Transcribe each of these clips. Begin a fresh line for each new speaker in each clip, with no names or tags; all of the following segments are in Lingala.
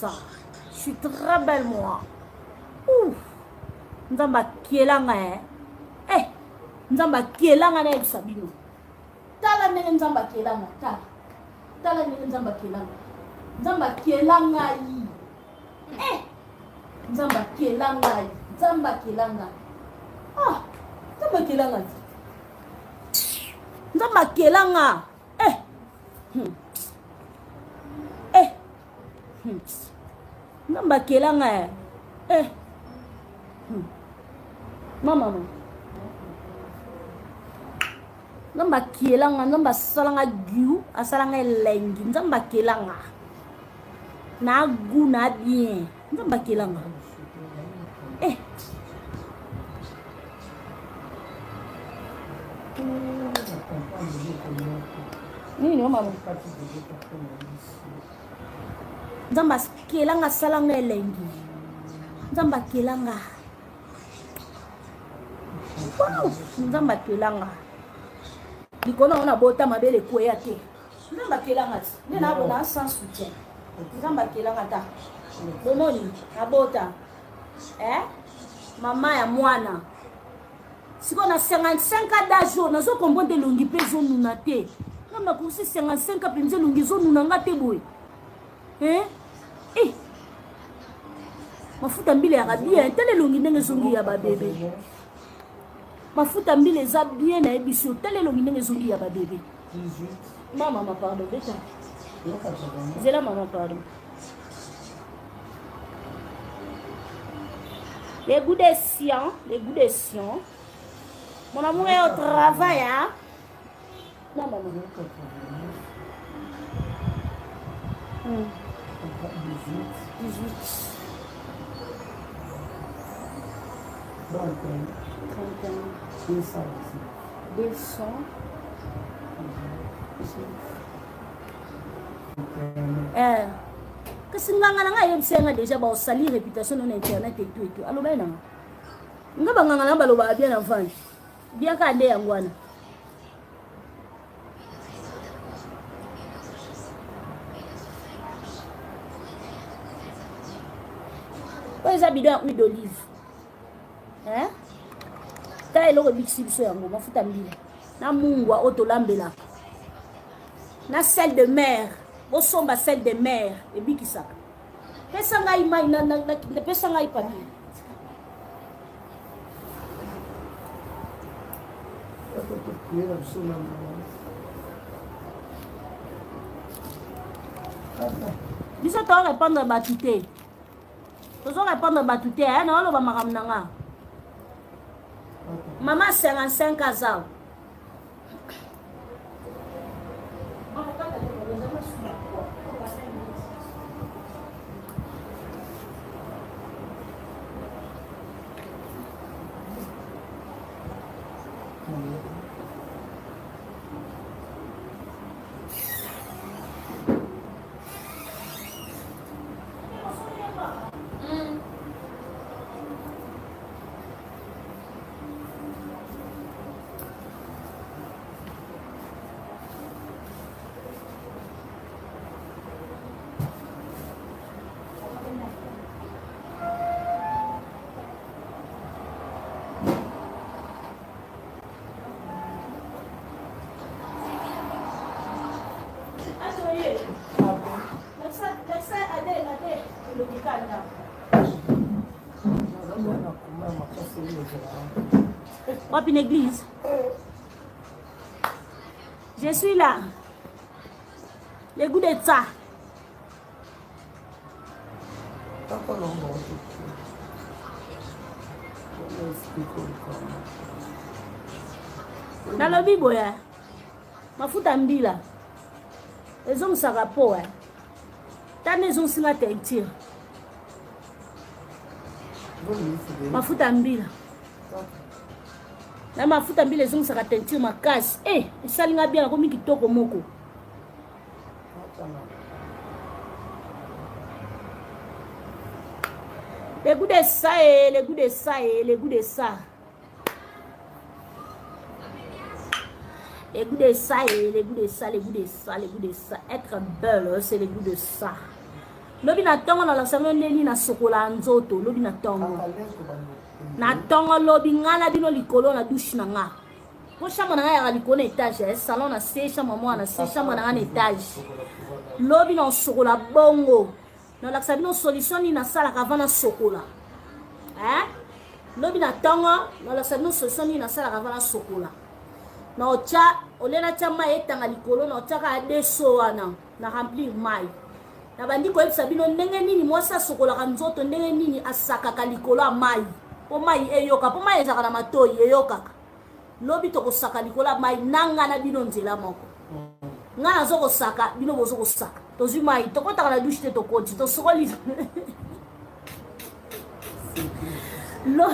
ça. Je suis très belle moi. Ouf. Nzambe akela nga eh. Eh, Nzambe akela nga nayebisa bino. Tala ndenge Nzambe akela nga, tala. Tala ndenge Nzambe akela nga. Nzambe akela ngai. Eh! Nzambe akela ngai. Nzambe akela ngai. Ah! Nzambe akela ngai. Nzambe akela nga. Eh! Hmm. Eh! Hmm. Nzambe akela nga eh. Eh. Hmm. Mama mama. Nzambe akela nga, Nzambe asala nga giu, asala nga elengi, Nzambe akela nga. Na goût na bien. Nzambe akela nga. Eh. Nini mama? Nzambe akela nga asala nga elengi. Nzambe akela nga. Wow! Nzambe akela nga. Likolo nango nabota mabele ekweya te. Nzambe akela nga ti. Nde nabona sans soutien. Nzambe akela nga ta. Bomoni nabota. Eh? Mama ya mwana. Sikoyo na 55 ans d'âge oyo nazo comprendre elongi mpe ezonuna te. Nzambe akosi 55 ans mpenza elongi ezonuna nga te boye. Eh? Eh! Mafuta mbila yaka bien, tala elongi ndenge ezongi ya babebe. Mafuta mbila eza bien nayebisi yo, tala elongi ndenge ezongi ya babebe. Ma mama pardon, beta. Zela mama pardon. Les goûts des siens, les goûts des siens. Mon amour est au travail, hein? Non, maman. 18. 31. 200. 200. Eh. Kasi nganga na ngai ayebisa nga deja baosali réputation no na internet etu etu alobaki na nga nga banganga na balobaka bien avant bien kaka nde yango wana oyo eza bidon ya huile d'olive hein? Ta eloko ebikisi biso yango mafuta mbila na mungwa oyo tolambelaka na sel de mer bosomba sel de mer ebikisaka pesa ngai mai pesa ngai papier biso to répondre bato te tozo répondre bato te eh, naoloba makambo na nga mama 55 aza Wapi na église? Je suis là. Le goût de ça. Nalobi boye mafuta mbila ezongisaka po eh. Tani ezongisinga teinture mafuta mbila na mafuta mbila ezongisaka teinture makasi e eh, esali nga bien nakomi kitoko moko Le goût de ça et le goût de ça et le goût de ça. Le goût de ça et le goût de ça, le goût de ça, le goût de ça. Être belle, c'est le goût de ça. Lobi na ntongo nalakisa bino ndenge nini nasokolaka nzoto lobi na ntongo. Na ntongo lobi ngai na bino likolo na douche na nga. Po chambre na nga yaka likolo na etage, eh, salon na se, chambre mwana na se, chambre na nga na etage. Lobi na osokola bongo. Nalakisa bino solution nini nasalaka avant nasokola. Hein? Lobi na ntongo nalakisa bino solution nini nasalaka avant nasokola. Na otya olie natya mai etanga likolo na otyaka adeso wana na remplir mai. Nabandi koyebisa bino ndenge nini mwasi asokolaka nzoto, ndenge nini asakaka likolo ya mai mpo mai eyoka, mpo mai ezalaka na matoi eyokaka. Lobi tokosaka likolo ya mai na nga na bino nzela moko. Nga nazo kosaka, bino bozo kosaka. Tozwi mai, tokotaka na douche te, tokoti, tosokoli. L'eau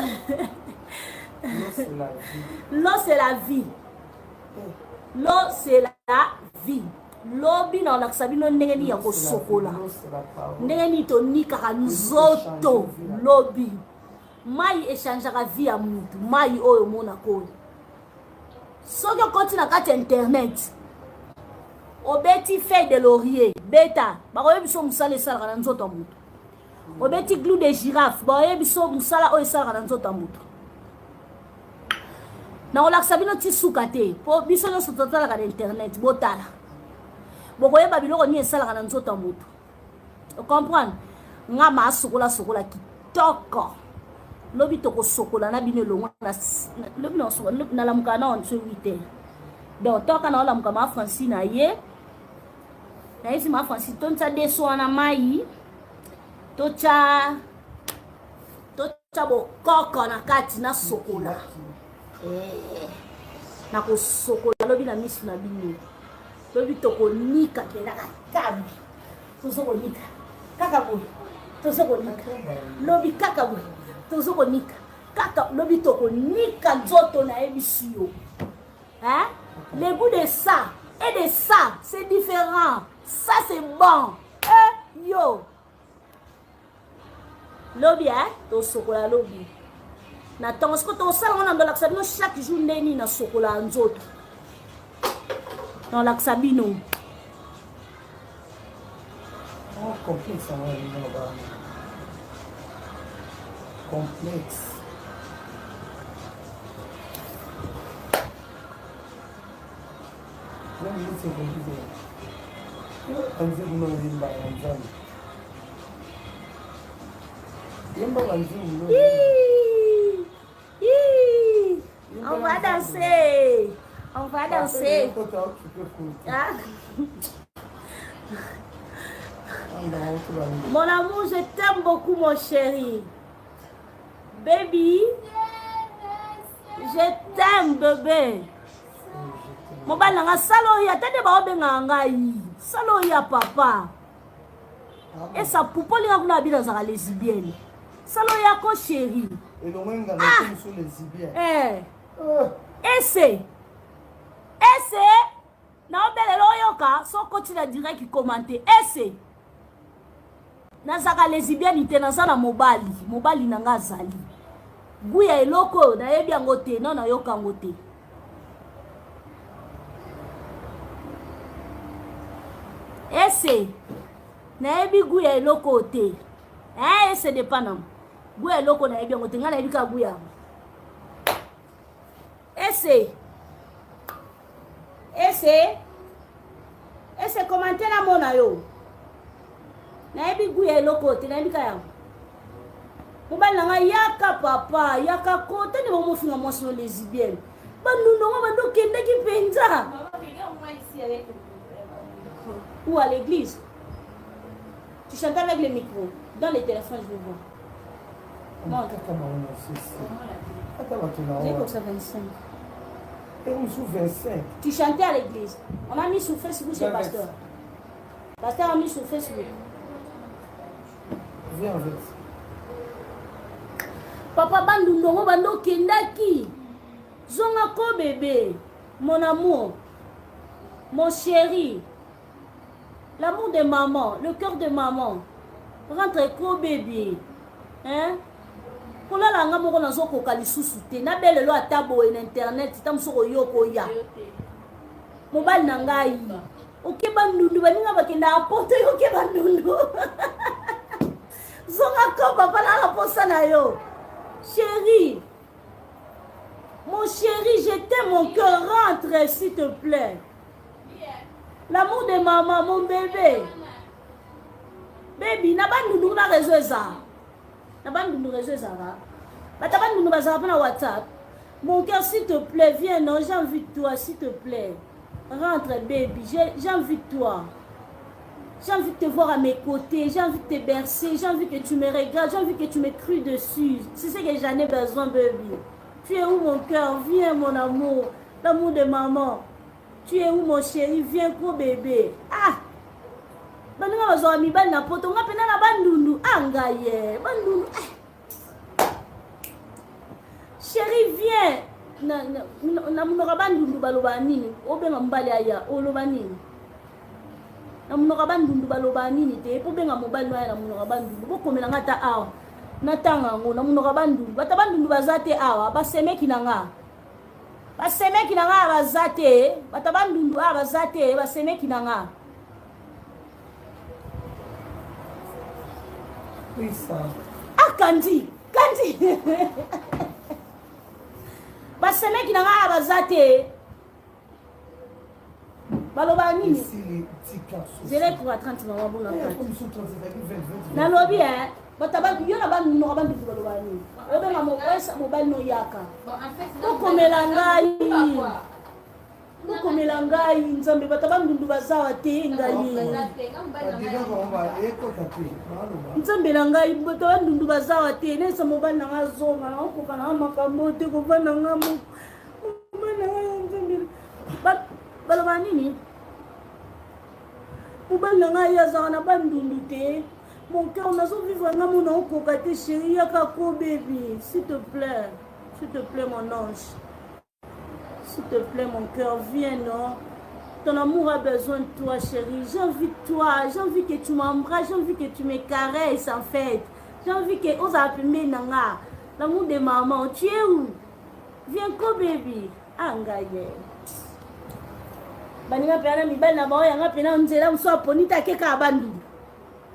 c'est la vie. L'eau c'est la vie. Lobi na olakisa bino ndenge nini ya kosokola, ndenge nini tonikaka nzoto. Lobi mai echangeaka vie ya mutu. Mai oyo omonaka oyo, soki okoti na kati ya internet obeti feuille de laurier, beta bakoyebi biso mosala esalaka na nzoto ya mutu. Obeti glue de girafe, bakoyebi biso mosala oyo esalaka na nzoto ya mutu. Nakolakisa bino ti suka te, mpo biso nyonso totalaka na internet. Botala, bokoyeba biloko nini esalaka na nzoto ya motu. Ocomprendre nga ma asokola sokola kitoko. Lobi tokosokola na bino elongo. Lobi nalamuka na onso 8 heures, donc toka na olamuka ma Francine na ye nayesi ma Francine tonisa deso wana mai, totya totya bokoko na kati, nasokola. Eh, nakosokola lobi na misu na bino. Lobi tokonika mpenza kabi, tozo konika kaka boye, tozo konika lobi kaka boye, tozo konika kaka lobi, tokonika nzoto. Nayebisi yo, hein? Le goût de ça et de ça, c'est différent. Ça c'est bon. Eh, yo lobi, eh? Tosokola lobi na ntongo. Siko tosala ngo na ndolakisa bino chaque jour ndenge nini nasokola nzoto, nalakisa bino.
Oh, complexe, complexe.
On va danser. On va danser. Ah. Mon amour, je t'aime beaucoup, mon chéri. Baby, je t'aime, bébé. Mobali na nga, sala oyo ata nde baobengaka ngai, sala oyo ya papa esa pupa olinga kuna abino azalaka lesbienne. Sala oyo yako chéri. Ah. Ese ese naobelela oyoka so okoti na direct commente ese nazalaka lesbienne te, naza na mobali, mobali na nga azali gu ya eloko oyo nayebi yango te, no nayoka yango te. Ese nayebi gu ya eloko oyo te. Eh, ese depanama gu ya eloko nayebi yango te, ngai nayebi kaka gu yango. Ese ese ese komante namona yo, nayebi gu ya eloko te, nayebi ka yango. Mobali na ngai, yaka papa, yaka kota nde bamofinga mwasi no lesbienne. Bandundongo bando okendaki mpenza ou à l'église, tu chantes avec le micro dans le téléphone, je veux voir. Montre. 25. Tu chantais à l'église. On a mis sur Facebook chez pasteur. Pasteur a mis sur Facebook.
Viens avec.
Papa bandundongo bando okendaki. Zonga ko bébé. Mon amour. Mon chéri. L'amour de maman, le cœur de maman. Rentre ko bébé. Hein? Kolala nga moko nazokoka lisusu te, nabelelo ata boye na internet ta mosu koyoka oya mobali na ngai oke bandundu, baninga bakendaka poto, yoke bandundu. Zonga ko papa na na posa na yo. Chérie. Mon chéri, je t'aime mon cœur, rentre s'il te plaît. L'amour de maman, mon bébé. Baby, na bandundu na réseau eza. Na bandundu réseau ezalaka. Bata bandundu bazalaka mpe na WhatsApp. Mon cœur, s'il te plaît, viens, non, j'ai envie de toi, s'il te plaît. Rentre, baby, j'ai envie de toi. J'ai envie de te voir à mes côtés, j'ai envie de te bercer, j'ai envie que tu me regardes, j'ai envie que tu me cries dessus. C'est ce que j'en ai besoin, baby. Tu es où mon cœur Viens, mon amour. L'amour de maman. Tu es où mon chéri Viens, gros bébé. Ah baninga bazwaka mibali na poto nga mpena na bandundu ah ngai ye bandundu ah. Chérie viens na, na, na monoko ya bandundu balobaka nini obenga mobali aya oloba nini na monoko ya bandundu balobaka nini te mpo obenga mobali no aya na monoko ya bandundu bokomela nga ata awa natanga yango na monoko ya bandundu bato ya bandundu baza te awa basemeki na nga basemeki na nga baza te bato ya bandundu awa baza te basemeki na nga Ah, kandi kandi basemeki na ngai baza te baloba nini zela ekoka 30 mama bona nalobi e bato yo na banoko banduku baloba nini obenga mobali noyaka tokomela ngai bokomela ngai nzambe bato bandundu bazawa te ngai nzambe na ngai bato bandundu bazawa te nesa mobali na ngai azonga naokoka na makambo te kovanda nga mobali na ngai nzambe baloba nini mobali na ngai azalaka na bandundu te mon cœur nazovivre nga mona okoka te chéri yaka ko baby s'il te plaît s'il te plaît mon ange S'il te plaît, mon cœur, viens, non Ton amour a besoin de toi, chérie. J'ai envie de toi. J'ai envie que tu m'embrasses. J'ai envie que tu me caresses, en fait. J'ai envie que oza pembeni na nga. L'amour de maman, tu es où Viens ko, baby. Ah, ngai. baninga mpe na mibali na bango yanga mpe na nzela mosusu aponi te akeka bandundu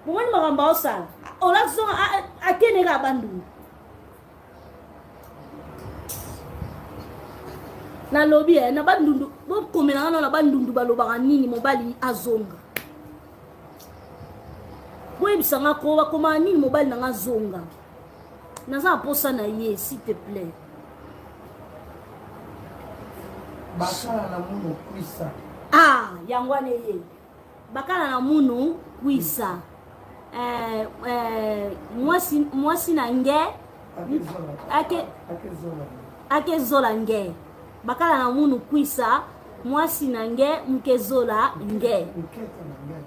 bomoni makambo aosala olakisonga akendeka ya bandundu nalobi eh, na bandundu bokomela wana na bandundu balobaka nini mobali azonga boyebisa nga ko bakomaka nini mobali na nga azonga naza na mposa na ye s'il te plaît
bakala na munu kwisa
ah yango wana eye bakala na munu kwisa eh, eh, mwasi, mwasi na nge ake, ake zola nge bakala na munu kwisa mwasi na nge muke zola nge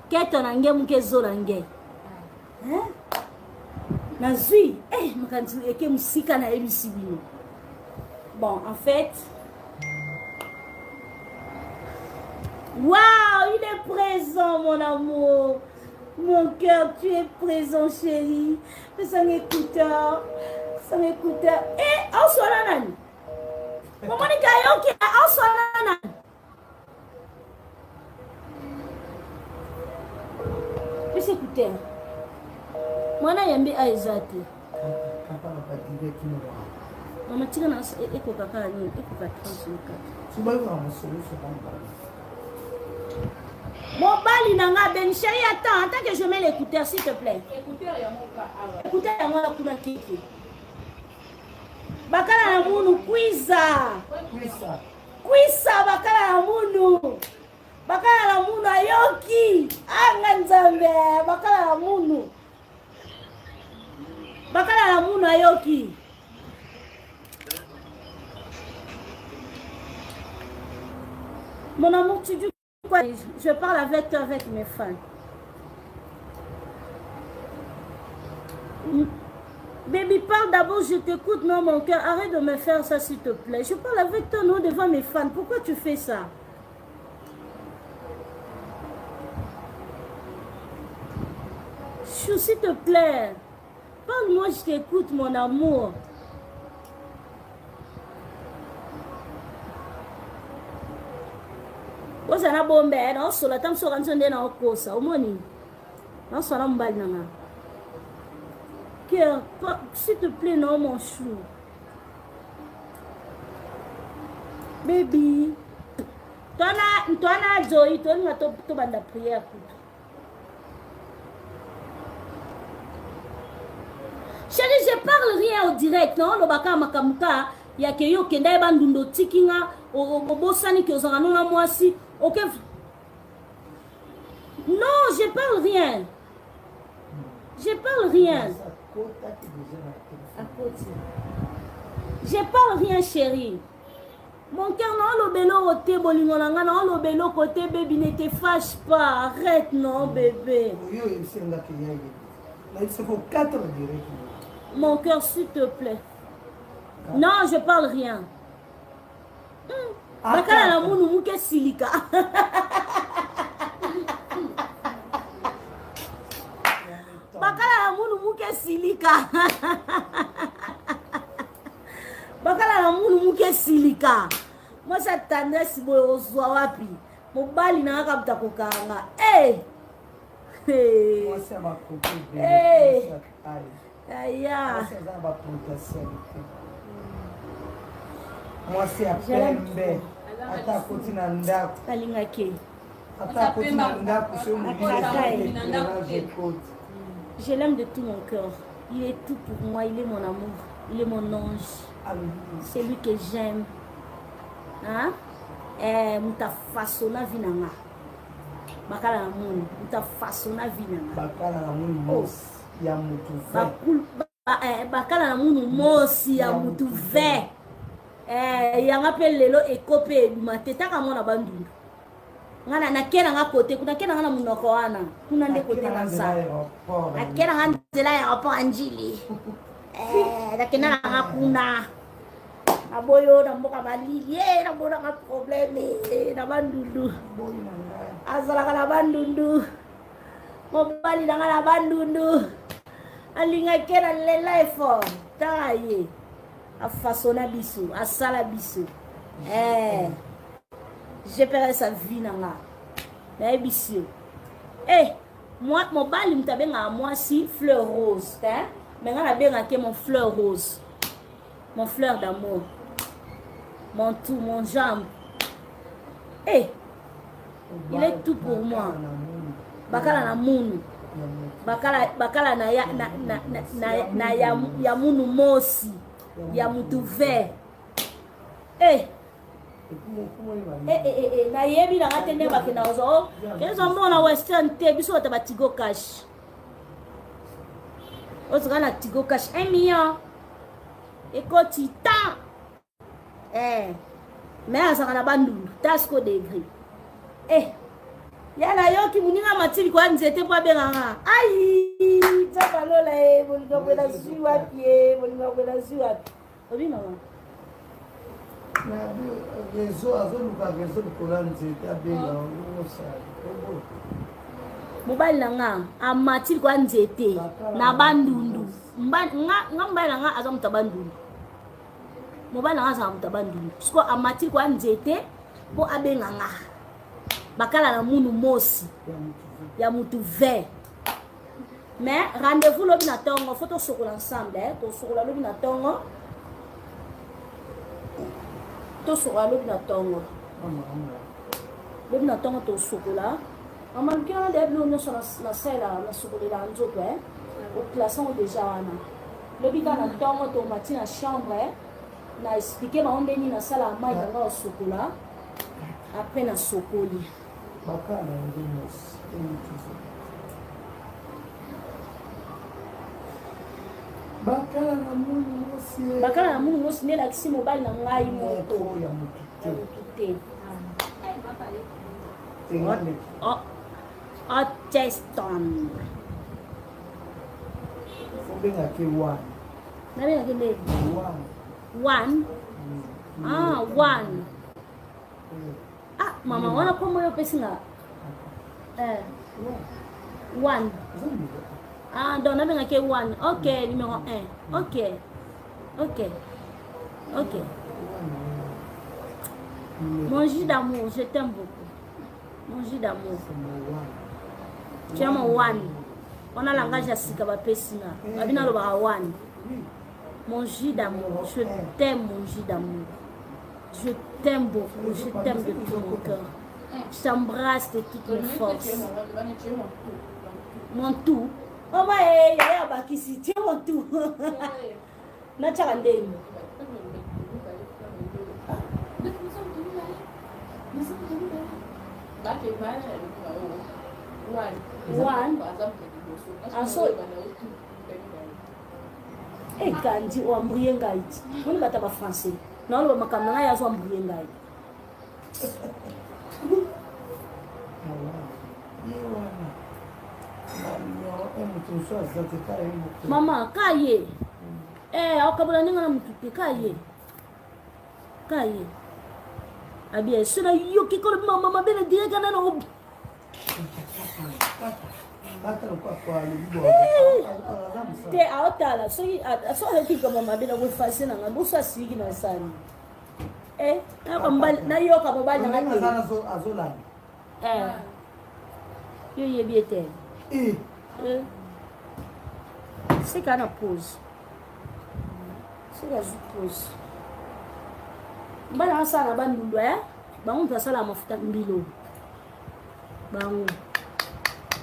keto na nge muke zola nge eh? nazwi eh, makanisi eke mosika nayebisi bino bon en fait Waouh, il est présent, mon amour. Mon cœur, tu es présent, chérie. Sans écouteur. Sans écouteur. Eh, oswana nani? Omoni kayoki, oswana nani? Pesa écouteur. Mwana yambi a eza te. Mama tika na ekoka kaka nini? Ekoka 34. Mobali na nga Ben chérie attends attends que je mets l'écouteur s'il te plaît.
Écouteur yango ka awa.
Écouteur yango kuna kiki. Bakala na munu kwiza.
Kwisa.
Kwisa bakala na munu. Bakala na munu ayoki. Anga nzambe bakala na munu. Bakala na munu ayoki. Mon amour, tu dis quoi Je parle avec toi, avec mes fans. Baby, parle d'abord, je t'écoute, non, mon cœur. Arrête de me faire ça, s'il te plaît. Je parle avec toi, non, devant mes fans. Pourquoi tu fais ça Chou, s'il te plaît. Parle-moi, je t'écoute, mon amour. ozala na bombe eh, naosola ata mosu okanisi nde naokosa omoni naosola mobali na nga Cœur, s'il te plaît, non, mon chou. Baby. Toi, toi, Joey, toi, toi, toi, la prière. Chérie, je parle rien au direct, non? Lobaka makamuka, ya ke yo kenda ye bandundu otiki nga obosani ke ozalaka no na mwasi oke non je parle rien je parle rien je parle rien chérie Mon cœur naoloba eloko te bolingo na nga naoloba eloko te baby ne te fâche pas arrête non bébé.
Oyo oyebisi nga ke ya ye. Nayebisi ko 4 direct.
Mon cœur s'il te plaît. Non, je parle rien. Hmm. Bakala na munu muke silika. Bakala na munu muke silika. Bakala na munu muke silika. Mwasi ya tendresse boye ozwa wapi? Mobali na nga kabuta kokanga. Hey! Hey!
Mwasi ya bakoki
hey! Aya.
Mwasi aza na ba potentialité. Mwasi ya pembe ata akoti na ndako.
Alingaki.
Ata akoti na ndako soki molili ekoti.
Je l'aime de tout mon cœur. Il est tout pour moi, il est mon amour, il est mon ange. C'est lui que j'aime. Hein? Eh, moto afasona vie na nga. Bakala na moni, moto afasona vie na nga.
Bakala na moni oh. mosi ya motu
eh, bakala na munu mosi ya mutu 20 eh, yanga mpe lelo eko mpe ebima te taka mwana bandundu nga nake na nga kote kuna ke na nga na monoko wana kuna nde kote naza nake na nga nzela ya aéroport ya njili eh, nakenda na nga kuna naboyo na mboka malili e namonaka probleme eh, na bandundu azalaka na bandundu mobali na nga na bandundu alingaki na lela effort tala ye afasona biso asala biso eh. gprs a vie na nga nayebisi yo eh, mobali moto abengaka mwasi fleur rose te me nga nabengaki mon fleur rose mon fleur d'amour mon tout mon jambe eh, il est tout pour moi bakala na munu bakala, bakala na, ya, na, na, na, na, na ya, ya munu mosi ya mutu vert eh. Eh, eh, eh, eh, nayebi nanga te ndenge bakenda kozwa o oh, kezwa mbongo na western te biso bato batigo cash ozoka na tigo cash 1 million ekoti tan eh, me azalaka na bandundu tasco degre eh, ya nayoki moninga matili kwa nzete mpo abenganga ai nzambe alola ye bolingo bwe nazwi wapi ye bolingo bwe nazwi wapi obi mama
reseau azoluka reseau likolo ya nzete abenga
mobali na nga amati likolo ya nzete na bandundu nga mobali na nga aza moto ya bandundu mobali na nga azala moto ya bandundu siko amati likolo ya nzete mpo abenga nga bakala na munu mosi ya mutu 20 mais rendez-vous lobi na ntongo fo tosokola ensemble eh? tosokola lobi na ntongo tosokola lobi na ntongo lobi na ntongo tosokola mama luki wana deya biloko nyonso nasalela nasokolelaka nzoto eh? oklasse yango deja wana lobi kaka na ntongo tomati na chambre eh? na explike bango nde nini nasalaka mai na nga osokola apres nasokoli
Bakala nde mosi bakala na munu mosi
bakala na munu mosi nde elakisi mobali na ngai moko
ya motu
te Ocheston
obengaki one
nabengaki nde one ah one ah mama wana kombo yo opesi nga eh. one ah donc nabengaki ye one ok numéro 1 ok ok ok mon jus d'amour je t'aime beaucoup mon jus d'amour tu es mon one. Wana langage ya sika bapesi nga. Babi nalobaka one. Mon jus d'amour, je t'aime mon jus d'amour. Je t'aime beaucoup, je t'aime de tout mon cœur. Je t'embrasse de toutes mes forces. Mon tout. Oma eh, yaya bakisi, tu es mon tout. Natiaka ndeni. One. Aso ekandi oambrie ngai ti moni bata ba français naoloba makambo na ngai azo ambrie ngai. Mama kaye eh okabola ndenge na mutu te kaye kaye abia so nayoki koloba mama mabe na direct na na te aotala soki ayoki likambo mabe na koefase na ngai boso asiliki na sani eh, nayoka mobali na ngai te eh. yo oyebi ye te eh. seka na pause seka azwi pause mobali nanga asala na bandundu e bango moto asala mafuta mbilo bango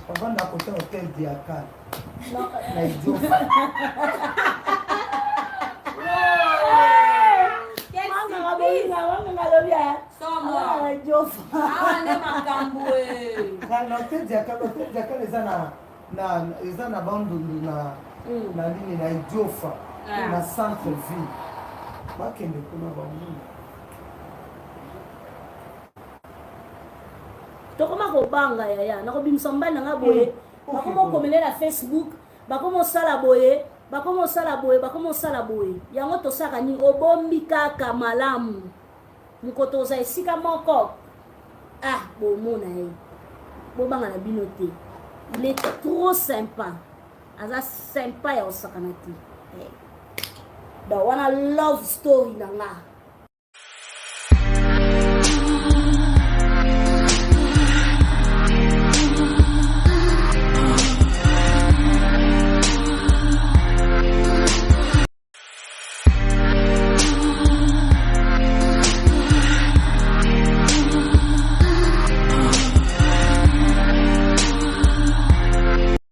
bavanda kote hotel diakal na idiofa. Na hotel diakal, hotel diakal eza na eza na Bandundu na na nini na Idiofa na centre ville, bakende kuna bamona.
Tokoma kobanga yaya, nakobimisa mobali na nga boye, bakoma okomele na Facebook, bakoma osala boye, bakoma osala boye, bakoma osala boye. Yango tosalaka nini? Obombi kaka malamu mokoto oza esika moko. Ah, bomona ye, bobanga na bino te, il est trop sympa, aza sympa ya kosakana te. Donc wana love story na nga.